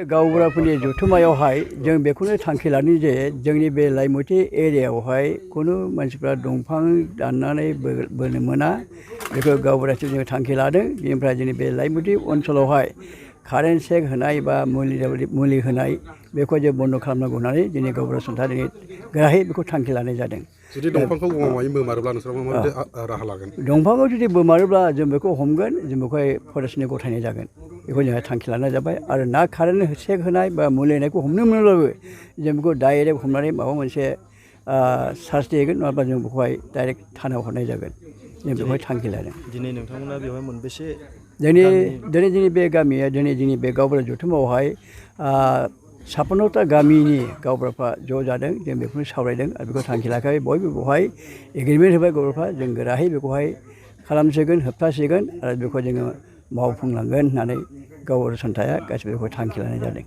गावबुराफोरनि जथुम्मायावहाय जों बेखौनो थांखि लादों जे जोंनि बे लाइमुथि एरियायावहाय खुनु मानसिफ्रा दंफां दाननानै बोनो मोना बेखौ गावबुरासो जों थांखि लादों। बेनिफ्राय जोंनि बे लाइमुथि ओनसोलावहाय कारेन्ट सेक होनाय बा मुलि होनाय बेखौ जों बन्द' खालामनांगौ होननानै जोंनि गावबुरा सन्था दिनै गोरायै बेखौ थांखि लानाय जादों। जुदि दंफांखौ गमामायै बोमारोब्ला नोंसोर माबायदि राहा लागोन? दंफांखौ जुदि बोमारोब्ला जों बेखौ हमगोन, जों बेखौहाय फरेस्टनो गथायनाय जागोन। बेखौ जोंहा थांखि लानाय जाबाय आरो ना कारेन्ट सेक होनाय बा मुलि होनायखौ हमनो मोनोब्लाबो जों बेखौ डाइरेक्ट हमनानै माबा मोनसे सार्स होगोन, नङाबा जों बेखौहाय डाइरेक्ट थानायाव हरनाय जागोन। जों बेवहाय थांखि लादों। दिनै नोंथांमोना बेवहाय मोनबेसे जोंनि बे गामिया जोंनि बे गावबुरा जथुम्मायावहाय 56टा गामिनि गावबुराफ्रा ज' जादों। जों बेखौनो सावरायदों आरो बेखौ थांखि लाखाबाय। बयबो बेवहाय एग्रिमेन्ट होबाय गावबुराफ्रा, जों गोरायै बेखौहाय खालामसिगोन, होबथासिगोन आरो बेखौ जोङो मावफुंलांगोन होननानै गावबुरा सन्थाया गासिबो बेखौ थांखि लानाय जादों।